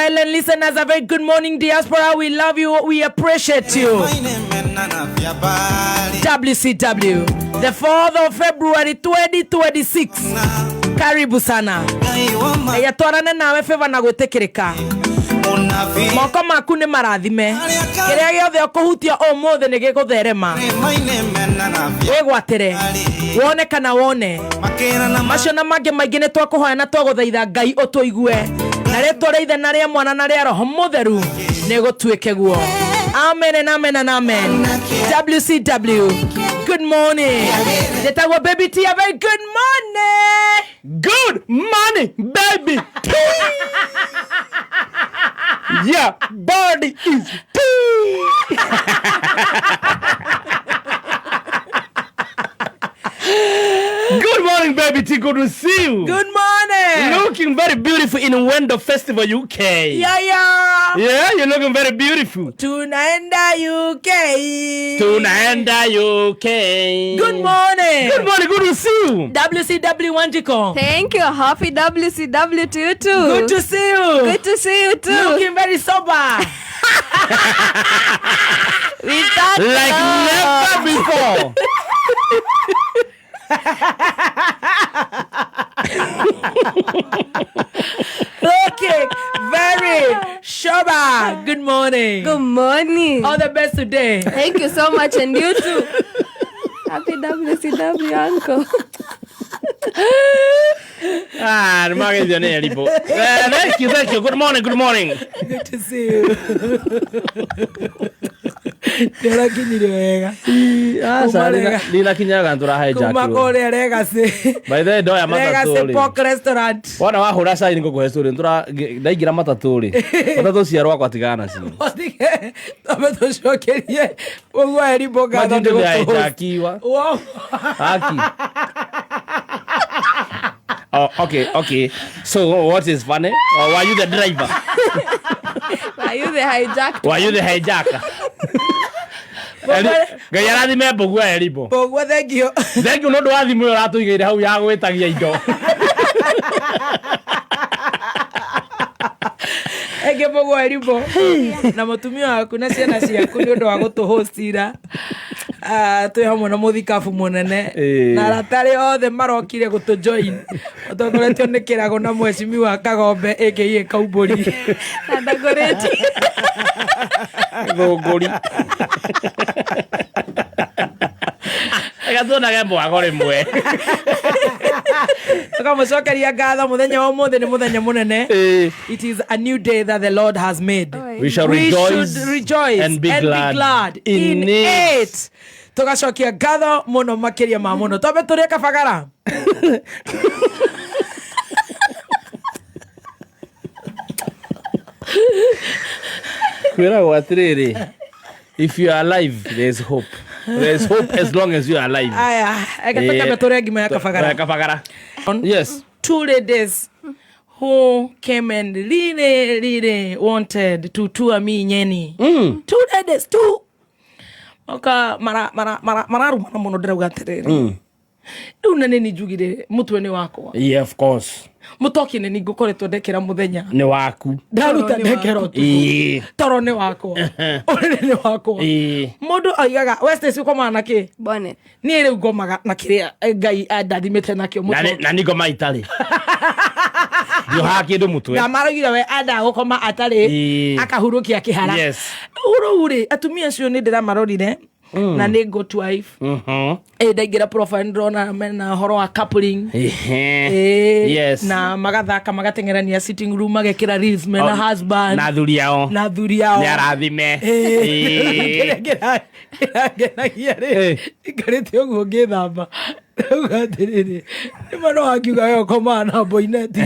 Silent listeners, a very good morning, diaspora. We love you. We appreciate you. WCW, the 4th of February 2026. Karibu sana. Eya twarane nawe favor na gwĩtĩkĩrĩka. Moko maku nĩ marathime. Kĩrĩa gĩothe ũkũhutia ũmũthĩ nĩ gĩgũtherema. Wĩgwatĩre. Wone kana wone. Macio na mangĩ maingĩ nĩ twakũhoya na twagũthaitha Ngai ũtũigue. Na rĩtwa rĩa Ithe na rĩa Mwana na rĩa Roho Mũtheru nĩ gũtuĩke guo. Amen and amen and amen. WCW. Good morning. Njĩtagwo Baby T. A very good morning. Good morning, baby. Yeah, body is tea. Good morning, baby T. Good to see you. Good morning. Looking very beautiful in Wendo Festival, UK. Yeah, yeah. Yeah, you're looking very beautiful. Tunaenda UK. Tunaenda UK. Good morning. Good morning. Good to see you. WCW Wanjiko. Thank you. Happy WCW to you too. Good to see you. Good to see you too. Looking very sober. We start Like never before. Looking very sober. Good morning. Good morning. All the best today. Thank you so much, and you too. Happy WCW, uncle. Ah, nĩ mageithio nĩ Eribo. Thank you, thank you. Good morning, good morning. Good to see you. Ndĩrakinyire wega. Aca, ndinakinyaga tũrahe Kuma kũrĩa Legacy. By the way, ndoya matatũ Legacy rĩ. Pork Restaurant. Wona wahũra cai nĩngũkũhe story. Nĩtũra ndaingĩra matatũ rĩ. Matatũ cia rwakwa tigana nacio. Otige, twambe tũcokerie ũguo Eribo ngatho Imagine nĩ ndĩ gũtũ host. hijackiwa. Wow. Aki. Oh, okay, okay. So what is funny? Or were you the driver? Are you the hijacked? Were you the hijacker? Ngai arathime mbũgua Eribo. Mbũgua thank you. Thank you nĩ ũndũ wa thimũ ĩyo ũratũigĩire hau ya gwĩtagia indo. Enge Mbũgua Eribo na mũtumia waku na ciana ciaku nĩ ũndũ wa gũtũhostira. Twĩ hamwe na mũthikabu mũnene na arata arĩa othe marokire gũtũ join ũtongoretio nĩ Kĩrago na mwecimiwa Kagombe aka Kaumbũri. Na ndagũrĩte. Thũngũri. Reke tuonage mwago rĩmwe. Tũkamũcokeria ngatho mũthenya wa ũmũthĩ nĩ mũthenya mũnene. It is a new day that the Lord has made. We shall We rejoice should rejoice and be glad, be glad in in it. Tũgacokia ngatho mũno makĩria ma mũno. Twambe tũrĩe kabagara. Kwĩragwo atĩrĩrĩ, if you are alive, there is hope. There is hope as long as you are alive. Aya, eke tũkambe tũrĩe ngima ya kabagara. Kabagara. Yes. Two ladies who came and really, really wanted to tour me Nyeni. Two ladies, two. Oka mara mara mara mararumana mũno ndĩrauga atĩrĩrĩ. Rĩu na nĩ njugire mũtwe nĩ wakwa. Yeah, of course. Mũtoki nĩ ni ngũkoretwo ndekĩra mũthenya. Nĩ waku. Ndaruta ndekera ũtukũ. Toro nĩ wakwa. Ũrĩrĩ nĩ wakwa. Mũndũ oigaga we Stacy ũkomaga na kĩ? Bonnet. Niĩ rĩu ngomaga na kĩrĩa Ngai andathimĩte nakĩo mũtoki. Na nĩ ngoma itarĩ. Ndiohaga kĩndũ mũtwe. Na maraugire we endaga gũkoma atarĩ akahurũkia kĩhara. Yes. Rĩu rĩ atumia acio nĩ ndĩramarorire na nĩ good wife. Ndaingĩra profile ndĩrona mena ũhoro wa coupling. Yes. Na magathaka magateng'erania sitting room magekĩra reels mena husband. Na athuri ao. Na athuri ao. Nĩ arathime. Kĩrĩa kĩrangenagia rĩ, ikarĩte ũguo ngĩthamba. Ndauga atĩrĩrĩ, nĩma no angiuga we ũkomaga na boineti.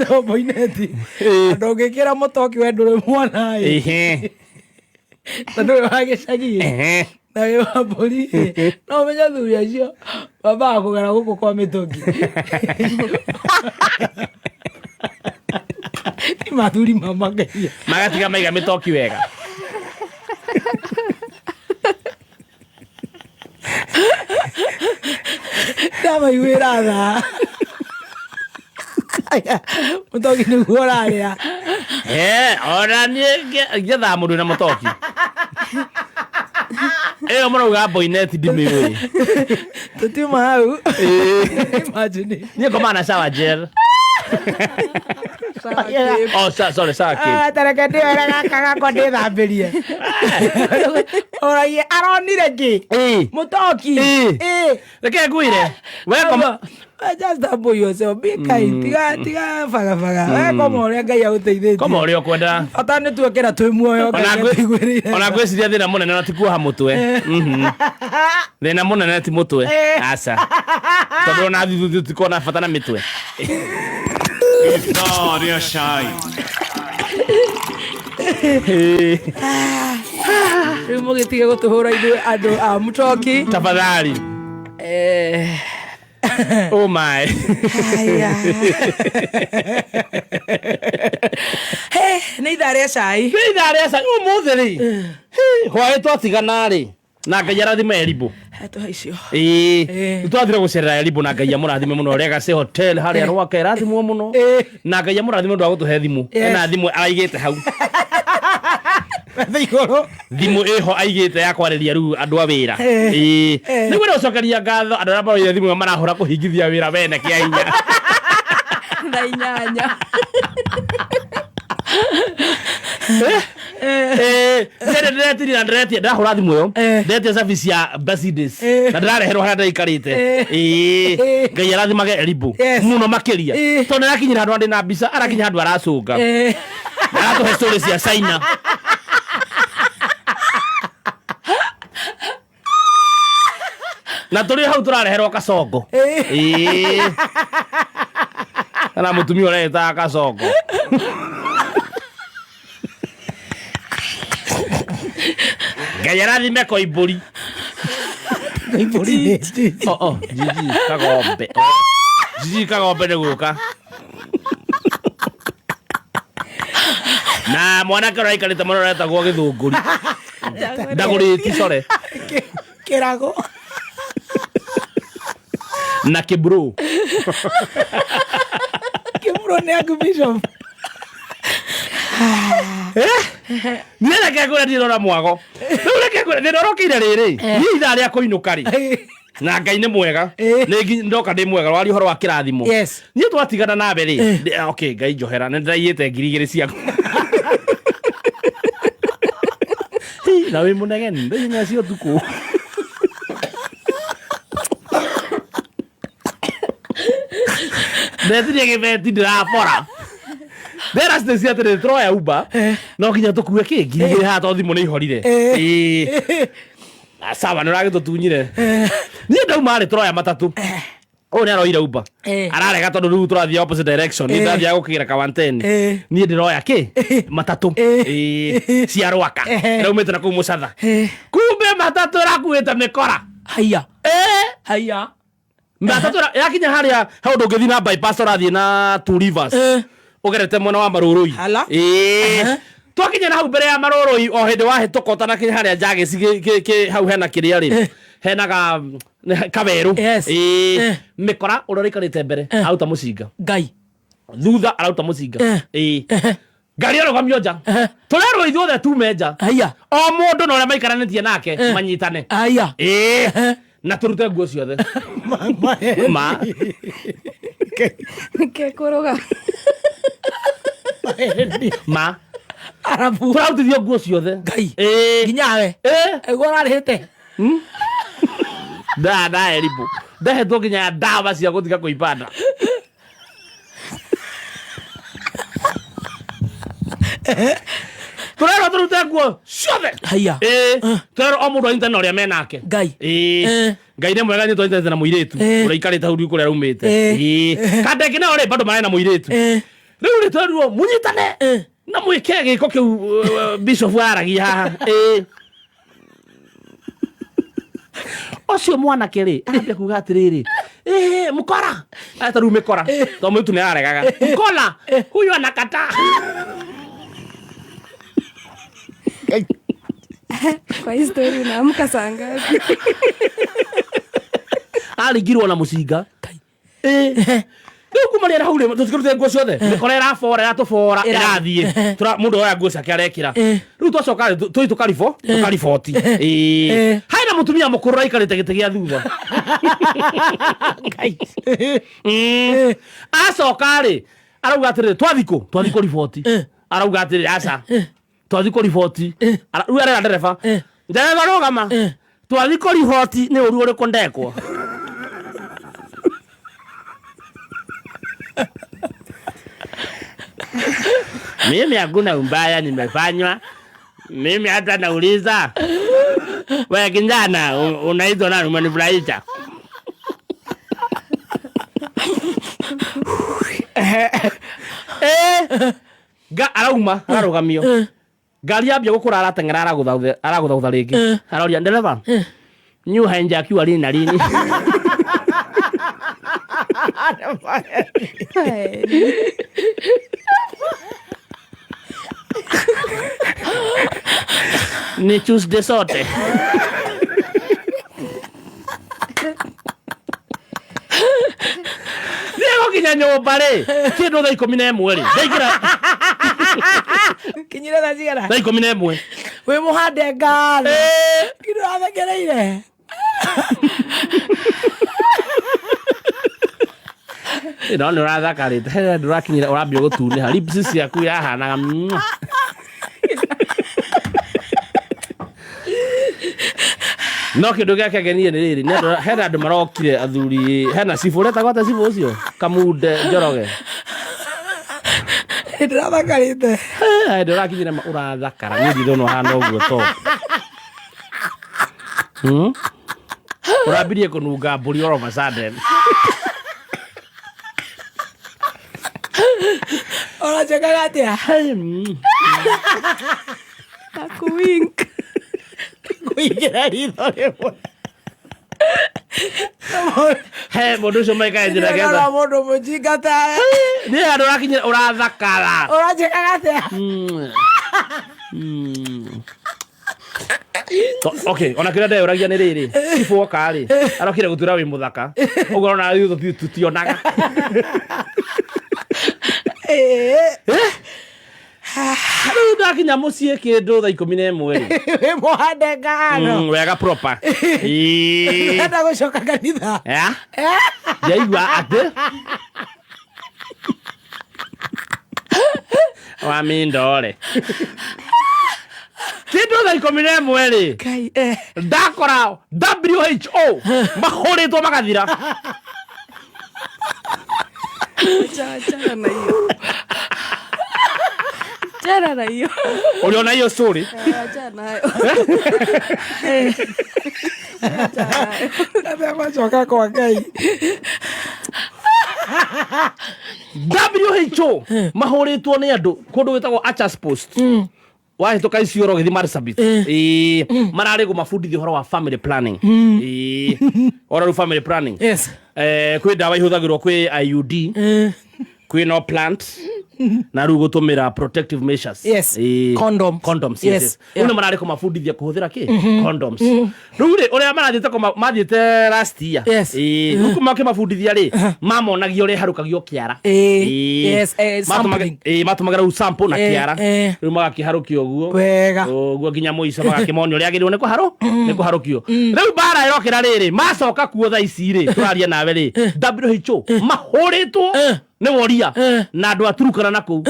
No boineti. Na ndũngĩkĩra mũtoki we ndũrĩ mwana ĩ. Na ndũrĩ wa gĩcagi ĩ. Na wĩ wa mbũri ĩ. No ũmenye athuri acio mambaga kũgera gũkũ kwa mĩtũngi. Ti mathuri mamakagia. Magatiga maiga mĩtoki wega. Ndamaiguĩra tha. Mũtoki nĩguo ũrarĩa. Eh, ona niĩ ngethaga mũndũ wĩna mũtoki. Ĩyo mũrauga boineti ndimĩũĩ. Tũtiuma hau. Imagine. Niĩ ngomaga na shower gel. Oh, sorry, shower cape. Ah, tareke ndĩoere gaka gakwa ndĩthambĩrie. Ũragie aronire kĩ? Ĩĩ. Mũtoki. Ĩĩ. Ĩĩ. Reke ngwĩre. We koma Just humble yourself. Be kind. Tiga tiga baga baga. We koma ũrĩa Ngai agũteithĩtie. koma ũrĩa ũkwenda. Bata nĩ tuokĩra twĩ muoyo Ngai atũiguĩrĩire. Ona ngwĩciria thĩna mũnene na ti kuoha mũtwe. Thĩna mũnene ti mũtwe. Aca. Tondũ ona thuthu tũtikoragwo na bata na mĩtwe. Ithaa rĩa cai. Rĩu mũgĩtige gũtũhũra ithuĩ andũ a mũtoki. Tafadhali. Eh. Oh my. Haya. Hey, nĩ ithaa rĩa cai. Nĩ ithaa rĩa cai ũmũthĩ rĩ. Hwaĩ twatigana rĩ. Na Ngai arathime Erimbo. Tũhe icio. Ĩĩ. Ĩĩ. Nĩtwathire gũcerera Erimbo na Ngai amũrathime mũno. Legacy Hotel harĩa Rwaka ĩrathimwo mũno. Ĩĩ. Na Ngai amũrathime ũndũ wa gũtũhe thimũ. Yes. Ena thimũ araigĩte hau. Metha igũrũ. Thimũ ĩho aigĩte ya kwarĩria rĩu andũ a wĩra. Ĩĩ. Ĩĩ. Ĩĩ. Nĩguo ndĩgũcokeria ngatho andũ arĩa maroire thimũ ĩyo marahũra kũhingithia wĩra wene kĩa hinya. Thaa inyanya. Ĩĩ. Ndĩrĩ ndĩretirie na ndĩretia ndĩrahũra thimũ ĩyo. Ĩĩ. Ndĩretia service ya Mercedes. Ĩĩ. Na ndĩrareherwo harĩa ndĩraikarĩte. Ĩĩ. Ĩĩ. Ĩĩ. Ngai arathimage Erimbo Yes. mũno makĩria. Ĩĩ. Tondũ nĩarakinyĩra handũ ndĩ na mbica arakinya handũ aracũnga. Eh. Aratũhe story cia China. Na tũrĩ hau tũrareherwo kacongo. Ĩĩ. Na mũtumia ũreĩtaga kacongo. Ngai arathime koimbũri. Koimbũri nĩ njiji. Oh, oh, Gigi Kagombe. Oh. Gigi Kagombe nĩ gũka. Na mwanake ũrĩa aikarĩte mũno ũretagwo gĩthũngũri. Ndagũrĩti core. Kĩrago. Na kĩbro. Kĩbro nĩ aku bishop. Niĩ reke ngwĩre ndirora mwago. Rĩu reke ngwĩre thĩna ũrokĩire rĩrĩ. Niĩ ithaa rĩa kũinũka rĩ. Na Ngai nĩ mwega. Ĩĩ. Nĩ ndoka ndĩ mwega waria ũhoro wa kĩrathimo. Yes. Niĩ twatigana nawe rĩ. Okay, Ngai njohera nĩ ndĩraiyĩte 2000 ciaku. Hi, na wĩ mũnegeni ndainya cio ũtukũ. Ndetirie gĩbeti ndĩrabora. Ndera Stacy atĩrĩ tũroya Uber no nginya tũkue kĩ 2000 haha tondũ thimũ nĩ ihorire. Ĩĩ. Na sawa nĩ ũragĩtũtunyire. Niĩ ndauma rĩ tũroya matatũ. Ũyũ nĩ aroire Uber. Eh. Ararega tondũ rĩu tũrathiĩ opposite direction. Niĩ ndathiaga gũkĩra Kawanteni. Eh. Niĩ ndĩroya kĩ? Matatũ. Ĩĩ. Cia Rwaka. Eh. Ĩraumĩte na kũu Mũcatha. Eh. Kumbe matatũ ĩrakuĩte mĩkora. Haiya. Eh. Haiya. Matatũ yakinya harĩa hau ndũngĩthiĩ na bypass ũrathiĩ na Two Rivers. Eh. Ũgerete mwena wa Marũrũi. Hala. Ĩĩ. Aha. Twakinya na hau mbere ya Marũrũi o hĩndĩ wahĩtũka ũtanakinya harĩa Njagĩci hau hena kĩrĩa rĩ. Hena ga kawerũ. Yes. Ĩĩ. Eh. Mĩkora ũrĩa ũraikarĩte mbere aruta mũcinga. Ngai. Thutha arauta mũcinga. Eh. Ĩĩ. Ngari ĩrũgamio nja. Tũrerwo ithuothe tume nja. Haiya. O mũndũ na ũrĩa maikaranĩtie nake manyitane. Haiya. Ĩĩ. Na tũrute nguo ciothe. Ma. Nĩkĩkũrũga. Ma. Arabu. Tũrarutithio nguo ciothe. Ngai. Ĩĩ. Nginya we. Ĩĩ. Ĩguo ũrarĩhĩte. Nda nda Erimbo. Ndahetwo nginya ndawa cia gũtiga kũimba nda. Tũrerwo tũrute nguo ciothe. Haiya. Ĩĩ. Tũrerwo o mũndũ anyitane na ũrĩa menake. Ngai. Ĩĩ. Eh. Ngai nĩ mwega nĩ twanyitanĩte na mũirĩtu Eh. ũrĩa aikarĩte hau ndiũ kũrĩa aumĩte. Eh. Ĩĩ. Kanda ĩngĩ nayo rĩ bado marĩ na mũirĩtu. Eh. Rĩu rĩ twerirwo mũnyitane Eh. na mwĩke gĩko kĩu bishop aragia haha. Ĩĩ. Ũcio mwanake rĩ arambia kuga atĩrĩrĩ ĩĩ mũkora ata rĩu mĩkora tondũ mũirĩtu nĩ aregaga mkora huyu anakataa. Kwa hii story unaamka saa ngapi? Aringirwo na mũcinga. Ĩĩ. Rĩu kumaria na hau rĩ, tũtikĩrutĩte nguo ciothe, mĩkora ĩrabora, ĩratũbora, ĩrathiĩ. Mũndũ oya nguo ciake arekĩra. Rĩu twacoka rĩ, tũthiĩ tũkariboti. Ĩĩ. Harĩ na mũtumia mũkũrũ ũraikarĩte gĩtĩ gĩa thutha. Ngai. Acoka rĩ, arauga atĩrĩrĩ, twathiĩ kũ? Twathiĩ kũriboti. Arauga atĩrĩrĩ, aca. Twathiĩ kũriboti. Rĩu arera ndereba. Ndereba rũgama. Twathiĩ kũriboti nĩ ũru ũrĩkũ ndekwo? Mimi hakuna umbaya nimefanywa. Mimi hata nauliza, wewe kijana, unaitwa nani? Umenifurahisha. Eh, arauma ararũgamio ngari yambia gũkũra, arateng'era, aragũthaũtha rĩngĩ, aroria ndereba, new hijakiwa lini na lini? Hey. Ni Tuesday sote. Nĩegũkinya nyũmba rĩ, kĩndũ thaa 11 rĩ, ndaingĩra. Kinyire thaa cigana? Thaa 11. Wĩ mũhande ngari kindu rathekereire. No nĩ ũrathakarĩte. He ndũrakinyĩra, ũrambia gũtunĩha, lips ciaku yahanaga mwah. No kĩndũ gĩa kĩangenirie nĩ rĩrĩ, nĩ hena andũ marokire athuri, hena cibũ ũretagwo atĩa, cibũ ũcio Kamunde Njoroge. Ndĩrathakarĩte. Hĩndĩ ũrakinyĩra ũrathakara, niĩ ndĩrona ũhana ũguo to Ũrambirie kũnunga mbũri all of a sudden. Ũracekaga atĩa? Takuwink. Kũingĩra ritho rĩmwe. He mũndũ ũcio maikae njĩra Ndĩrona getha mũndũ mũjinga tawe. Nĩ handũ ũrakinyĩra ũrathakara. Ũranjĩkaga atĩa? Okay, ona kĩrĩa ndeyũragia nĩ rĩrĩ, cibũ oka rĩ, arokire gũtwĩra wĩ mũthaka ũguo, ona ithuĩ tutionaga. Rĩu ndakinya mũciĩ kĩndũ thaa 11 rĩ. Wĩ mũhande ngano. Wega proper. Ĩĩ. Enda gũcoka kanitha. Ya? Ndiaigua atĩ wa mindore kĩndũ thaa 11 rĩ. Ngai. Ndakora WHO mahũrĩtwo magathira. Achana na hiyo. Achana na hiyo. Uliona hiyo story? Achana nayo. Achana nayo. Atĩa gũcoka kwa Ngai? WHO mahũrĩtwo nĩ andũ kũndũ gwĩtagwo Archers Post, wahĩtũka Isiolo ũgĩthiĩ Marsabit. Ĩĩ, mararĩ kũmabundithia ũhoro wa family planning. Ĩĩ, ora rĩu family planning. Kwĩ ndawa ihũthagĩrwo, kwĩ IUD, kwĩ no plant, na rĩu gũtũmĩra protective measures. Ĩĩ. Condoms. Condoms, yes, yes. Rĩu nĩ mararĩ kũmabundithia kũhũthĩra kĩ condoms. Rĩu rĩ, ũrĩa marathiĩte mathiĩte last year. Ĩĩ, rĩu makĩmabundithia rĩ, mamonagia ũrĩa ĩharũkagio kĩara. Ĩĩ. Yes, sampling. Ĩĩ, matũmagĩra rĩu sample na kĩara. Rĩu magakĩharũkia ũguo. Ũguo nginya mũico, magakĩmonia ũrĩa agĩrĩirwo nĩ kũharũkio. Rĩu mbara ĩrokĩra rĩrĩ, macoka kuo thaa ici rĩ, tũraria nawe rĩ, WHO mahũrĩtwo nĩ woria na andũ a Turukana na kũu,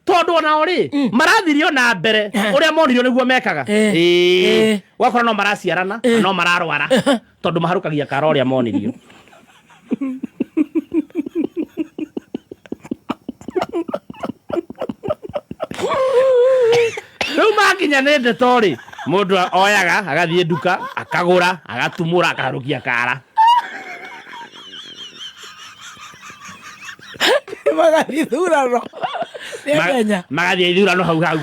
tondũ onao rĩ, marathirio na mbere ũrĩa monirio nĩguo mekaga. Ĩĩ. Ũgakora no maraciarana na no mararwara, tondũ maharũkagia kara ũrĩa monirio. Rĩu makinya nĩ ndeto rĩ, mũndũ oyaga agathiĩ nduka, akagũra, agatumũra, akaharũkia kara. Magathiĩ thurano nĩ Kenya. Magathiĩ ithurano hau hau,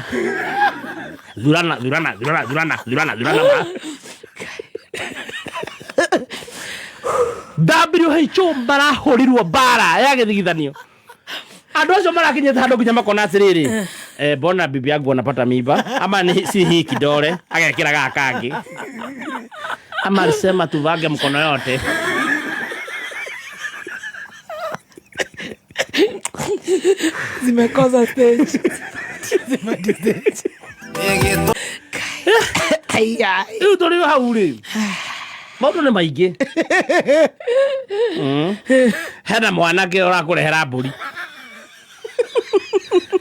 thurana, thurana, thurana, thurana, thurana, thurana ma WHO marahũrirwo mbara ya gĩthigithanio. Andũ acio marakinyĩte handũ nginya makona atĩrĩrĩ, mbona bibi yangu anapata mimba ama ni si hii kidole agekĩra gaka kangĩ, ama alisema tuvange mkono yote. Zimekosa stage. Zimadi stage. Ai, ai. Rĩu tũrĩ o hau rĩ, maũndũ nĩ maingĩ. Hena mwanake ũrakũrehera mbũri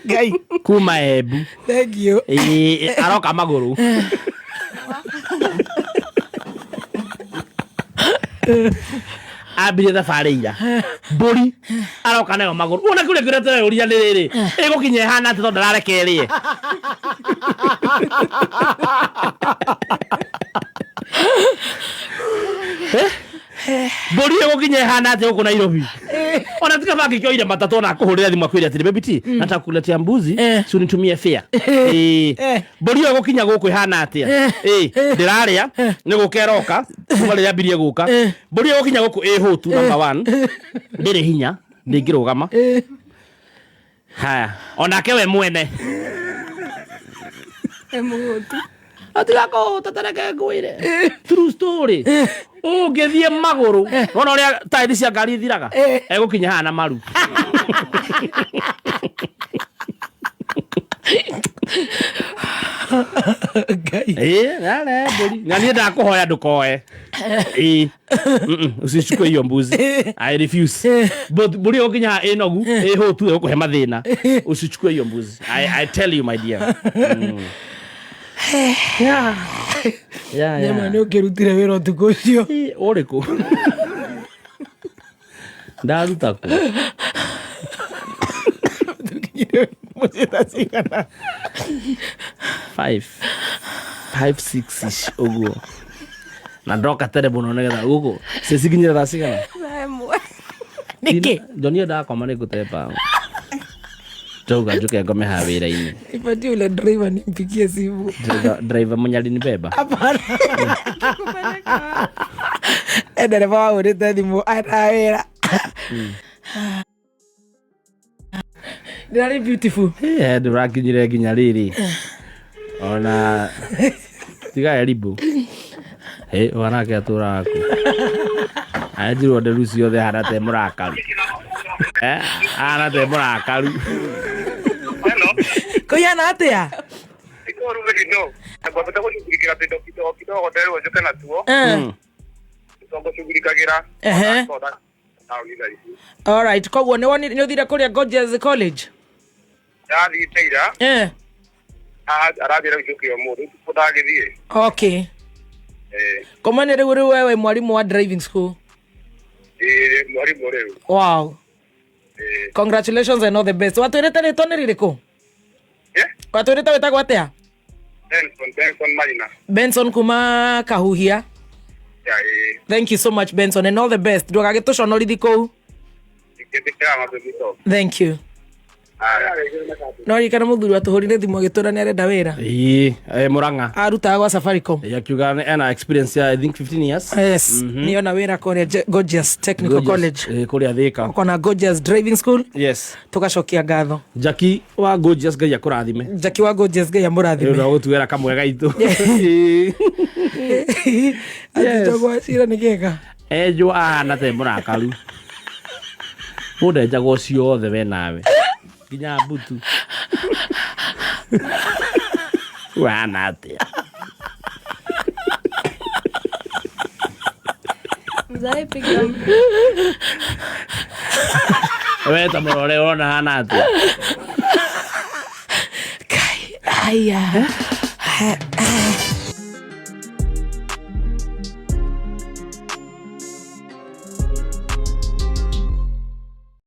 Ngai. Kuma Embu. Thank you. Ĩĩ, aroka magũrũ. Ambirie thabarĩ ira, mbũri aroka nayo magũrũ. Wona kĩũria kĩrĩa tũreyũria nĩ rĩrĩ, ĩgũkinya ĩhana atĩ tondũ ndarareke ĩrĩe? Eh? Mbũri ĩgũkinya ĩhana atĩ gũkũ Nairobi? Ona tiga bangĩkĩoire matatũ, ona akũhũrĩra thimũ akwĩre atĩrĩ, "Baby T, nataka kuletea mbuzi, si unitumie fare." Ĩĩ. Mbũri ĩyo ĩgũkinya gũkũ ĩhana atĩa? Ĩĩ, ndĩrarĩa nĩ gũka ĩroka kuma rĩrĩa ambirie gũka. Mbũri ĩyo ĩgũkinya gũkũ ĩ hũtu, number one, ndĩrĩ hinya, ndĩngĩrũgama. Haya, onake we mwene Mũgũtu. Atiga kũhũta, tareke ngwĩre true story. Ũngĩthiĩ magũrũ, wona ũrĩa taĩri cia ngari ithiraga, egũkinya haha na maru. Ngai. Ĩĩ, nare mbũri na niĩ ndakũhoya ndũkoe. Ĩĩ. Usichukue hiyo mbuzi, I refuse. But mbũri ĩyo nginya ĩnogu, ĩhũtu, ĩgũkũhe mathĩna. Usichukue hiyo mbuzi, I tell you, my dear. Yeah. Nyama nĩ ũkĩrutire wĩra ũtukũ ũcio. Ĩ, ũrĩkũ ndaruta kũ? Tũkinyire mũciĩ thaa cigana? Five, five, six ish ũguo, na ndoka tene mũno nĩgetha gũkũ cicikinyire thaa cigana? Thaa 1. Nĩkĩ? Njonire ndakoma nĩ ngũte mbaũ, ndauga njũke ngome haha wĩra-inĩ. Nipatie ule driver nimpigie simu. Driver mwenye alinibeba? Hapana. Kupeleka wapi? E ndereba wahũrĩte thimũ ena wĩra. Ndĩrarĩ beautiful. Eh, ndũrakinyire nginya rĩrĩ ona tiga erimbu. Ĩ, wanake atũraga kũ? Anjirwo nderu ciothe hana te mũrakaru. Eh, hana te mũrakaru. Hello. Kũihana atĩa? Iko ruge kidogo. Ngwambĩte gũcugurikĩra tũindo kidogo kidogo nderwo njũke natuo. Tondũ cugurikagĩra. Taũni thaa ici. Alright, koguo nĩ wonire nĩ ũthire kũrĩa Gorgeous College? Ndathiĩte ira. Arathiĩ rĩu njũke ũmũthĩ. Ũtukũ ndagĩthiĩ. Okay. Eh, Komane rĩu wewe mwarimũ wa driving school. Ĩĩ, mwarimũ rĩu. Wow. Ĩĩ. Congratulations and all the best. Watwĩrĩte rĩtwa nĩ rĩrĩkũ? Eh? Watwĩrĩte wĩtagwo atĩa? Benson, Benson Maina. Benson kuma Kahuhia. Ya, ĩĩ. Thank you so much, Benson, and all the best. Ndũgagĩtũconorithie kũu. Ingĩtĩkĩra mabebito. Thank you. Aya. No ririkana mũthuri watũhũrire thimũ agĩtwĩra nĩ arenda wĩra. Ĩĩ, eh, Mũrang'a. Arutaga gwa Safaricom. Ĩ, akiuga ena experience ya, I think, 15 years. Yes, nĩona wĩra kũrĩa Gorgeous Technical Gorgeous. College. Ĩ, kũrĩa Thĩka. Kona Gorgeous Driving School. Yes. Tũgacokia ngatho. Jackie wa Gorgeous, Ngai akũrathime. Jackie wa Gorgeous, Ngai Rĩu amũrathime. no gũtuĩra kamwe gaitũ. Ĩĩ. Atĩ gwacira nĩ kĩega. Enjwo ahana te mũrakaru. Mũndũ enjagwo ciothe we nawe nginya mbutu wahana atĩa? Mzae piga mtu. We ta mũrore ũrona hana atĩa? Kai, aya.